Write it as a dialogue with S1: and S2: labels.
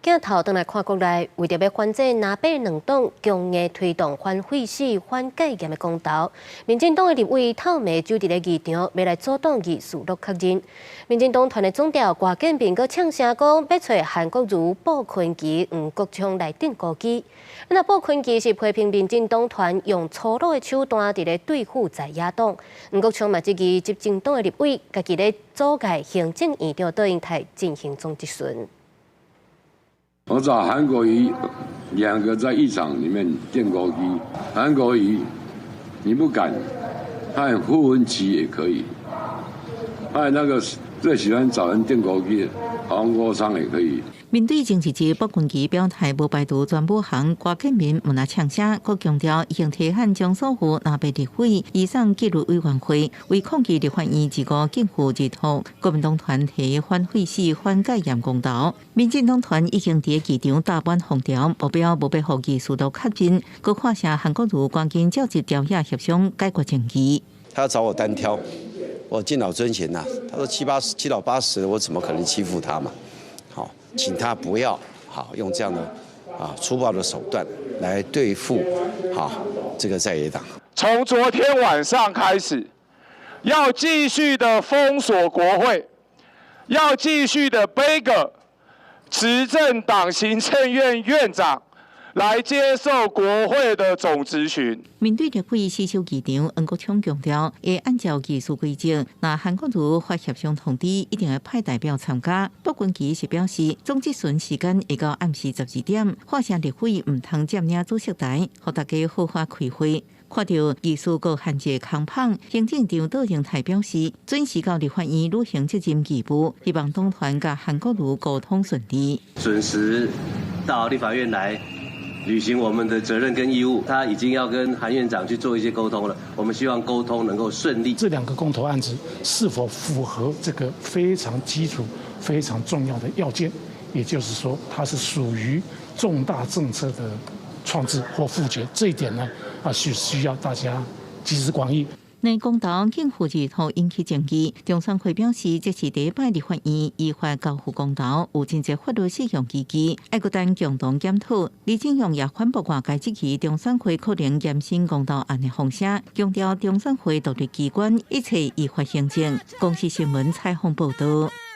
S1: 鏡頭轉來看國內，為著欲反制藍白兩黨強硬推動反廢死、反戒嚴的公投，民進黨的立委透暝守佇咧議場，欲來阻擋議事錄確認。民進黨團的總召郭建平閣嗆聲講，欲揣韓國瑜、布坤琪、黃國昌來釘孤枝。那布坤琪是批評民進黨團用粗魯的手段佇咧對付在野黨，黃國昌嘛質疑執政黨的立委家己咧阻礙行政院長卓榮泰進行總質詢。
S2: 我找韓國瑜兩個在議場裡面釘孤枝，韓國瑜你不敢，派傅崑萁也可以，派那個最喜歡找人釘孤枝的黃國昌也可以。
S3: 面對前一日傅崑萁表態無排除全武行，郭建民毋但嗆聲，閣強調已經提函將所有藍白立委移送紀律委員會，為抗議立法院二五逕付日托，國民黨團提反廢死、反戒嚴公投，民進黨團已經佇議場搭滿封條，目標無欲予議事錄確認，閣喊聲韓國瑜趕緊召集朝野協商解決爭議。
S4: 他要找我單挑，我敬老尊賢吶。他說七八十、七老八十，我怎麼可能欺負他嘛？好，請他不要好用這樣的粗暴的手段來對付好這個在野黨。
S5: 從昨天晚上開始，要繼續的封鎖國會，要繼續的杯葛執政黨行政院院長來接受國會的總質詢。
S3: 面對立委死守議場，黃國昌強調會按照議事規則，若韓國瑜發協商通知，一定會派代表參加。傅崑萁是表示，總質詢時間會到暗時12點，喊聲立委毋通佔領主席台，予大家好好開會。看著議事閣限制空棒，行政長卓榮泰表示，準時到立法院履行責任義務，希望黨團佮韓國瑜溝通順利。
S6: 準時到立法院來履行我們的責任跟義務，他已經要跟韓院長去做一些溝通了。我們希望溝通能夠順利。
S7: 這兩個公投案子是否符合這個非常基礎、非常重要的要件？也就是說，它是屬於重大政策的創制或複決，這一點呢，是需要大家集思廣益。
S3: 內公投逕付日托引起爭議，中選會表示，這是第一擺立法院依法交付公投，有真濟法律適用依據，愛閣等共同檢討。李進勇也反駁外界質疑中選會可能延伸公投案的風聲，強調中選會獨立機關，一切依法行政。公視新聞採訪報道。